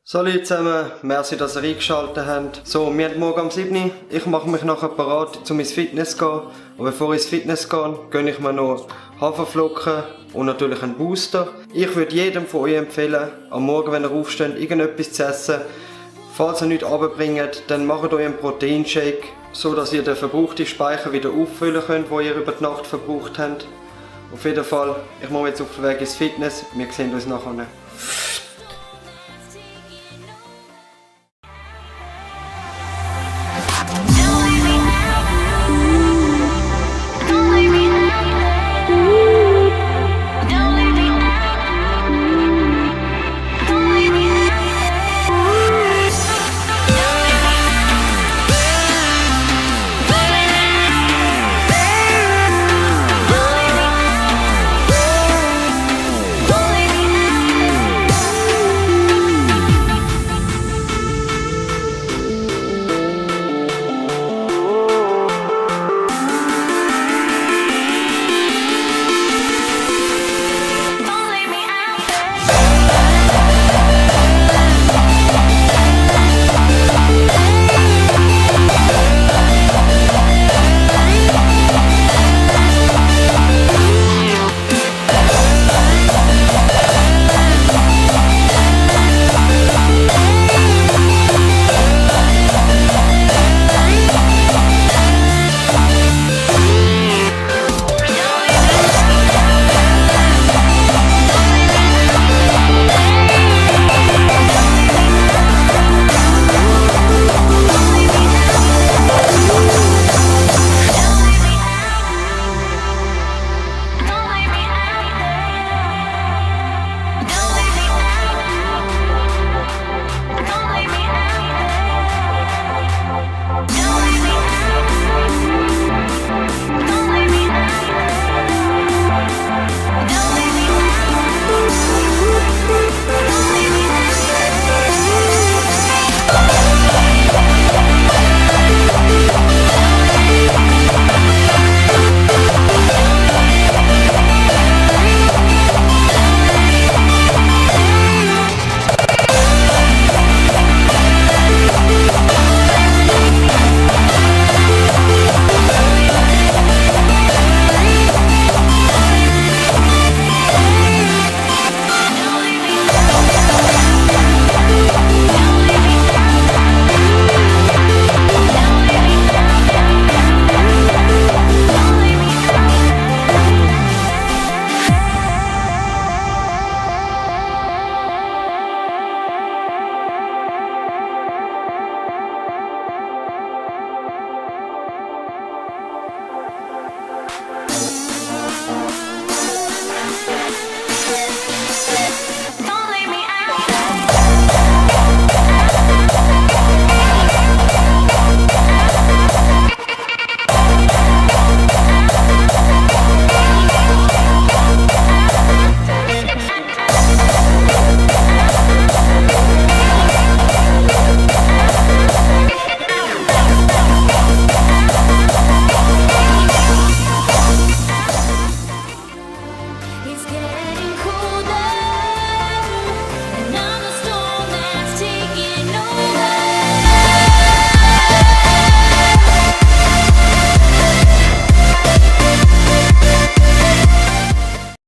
Salut zusammen, merci, dass ihr eingeschaltet habt. So, wir haben morgen am 7 Uhr. Ich mache mich nachher bereit, um ins Fitness zu gehen. Und bevor ich ins Fitness gehe, gönne ich mir noch Haferflocken und natürlich einen Booster. Ich würde jedem von euch empfehlen, am Morgen, wenn ihr aufsteht, irgendetwas zu essen. Falls ihr nichts runterbringt, dann macht euch einen Proteinshake, so dass ihr den verbrauchten Speicher wieder auffüllen könnt, den ihr über die Nacht verbraucht habt. Auf jeden Fall, ich mache jetzt auf den Weg ins Fitness. Wir sehen uns nachher.